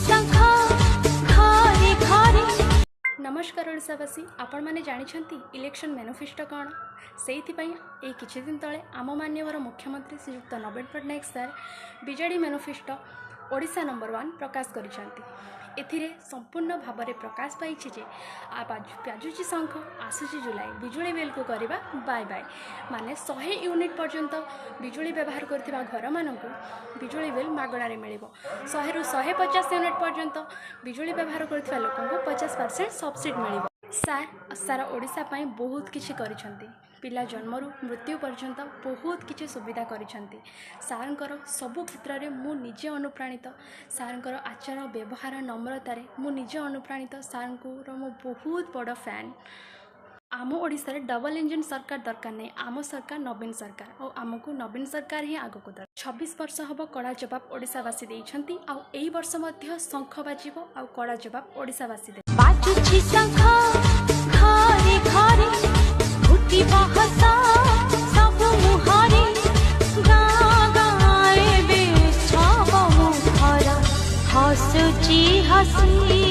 ଶଙ୍ଖ ଘରେ ଘରେ। ନମସ୍କାର ଓଡ଼ିଶାବାସୀ। ଆପଣମାନେ ଜାଣିଛନ୍ତି ଇଲେକ୍ସନ୍ ମ୍ୟାନିଫେଷ୍ଟୋ କ'ଣ? ସେଇଥିପାଇଁ ଏଇ କିଛି ଦିନ ତଳେ ଆମ ମାନ୍ୟବର ମୁଖ୍ୟମନ୍ତ୍ରୀ ଶ୍ରୀଯୁକ୍ତ ନବୀନ Patnaik sir BJD manifesto Odisha number one ପ୍ରକାଶ କରିଛନ୍ତି। ଏଥିରେ ସମ୍ପୂର୍ଣ୍ଣ ଭାବରେ ପ୍ରକାଶ ପାଇଛି ଯେ ବାଜୁଛି ଶଙ୍ଖ, ଆସୁଛି ଜୁଲାଇ, ବିଜୁଳି ବିଲ୍କୁ କରିବା ବାଏ ବାଏ। ମାନେ 100 ୟୁନିଟ୍ ପର୍ଯ୍ୟନ୍ତ ବିଜୁଳି ବ୍ୟବହାର କରୁଥିବା ଘରମାନଙ୍କୁ ବିଜୁଳି ବିଲ୍ ମାଗଣାରେ ମିଳିବ। 100ରୁ 150 ୟୁନିଟ୍ ପର୍ଯ୍ୟନ୍ତ ବିଜୁଳି ବ୍ୟବହାର କରୁଥିବା ଲୋକଙ୍କୁ 50% ସବସିଡ଼ି ମିଳିବ। ସାର୍ ସାରା ଓଡ଼ିଶା ପାଇଁ ବହୁତ କିଛି କରିଛନ୍ତି। ପିଲା ଜନ୍ମରୁ ମୃତ୍ୟୁ ପର୍ଯ୍ୟନ୍ତ ବହୁତ କିଛି ସୁବିଧା କରିଛନ୍ତି। ସାର୍ଙ୍କର ସବୁ କ୍ଷେତ୍ରରେ ମୁଁ ନିଜେ ଅନୁପ୍ରାଣିତ। ସାର୍ଙ୍କର ଆଚାର ବ୍ୟବହାର, ନମ୍ରତାରେ ମୁଁ ନିଜେ ଅନୁପ୍ରାଣିତ। ସାର୍ଙ୍କର ମୁଁ ବହୁତ ବଡ଼ ଫ୍ୟାନ୍। ଆମ ଓଡ଼ିଶାରେ ଡବଲ୍ ଇଞ୍ଜିନ୍ ସରକାର ଦରକାର ନାହିଁ। ଆମ ସରକାର ନବୀନ ସରକାର ଆଉ ଆମକୁ ନବୀନ ସରକାର ହିଁ ଆଗକୁ ଦରକାର। 26 ବର୍ଷ ହେବ କଡ଼ା ଜବାବ ଓଡ଼ିଶାବାସୀ ଦେଇଛନ୍ତି ଆଉ ଏଇ ବର୍ଷ ମଧ୍ୟ ଶଙ୍ଖ ବାଜିବ ଆଉ କଡ଼ା ଜବାବ ଓଡ଼ିଶାବାସୀ ଦେବେ। ବାଜୁଛି ଶଙ୍ଖ ଘରେ ଘରେ, ଫୁଟିବ ହସ ସବୁ ମୁହଁରେ। ଗାଁ ଗାଁ ଏବେ ଉତ୍ସବ ମୁଖର, ହସୁଛି ହସି।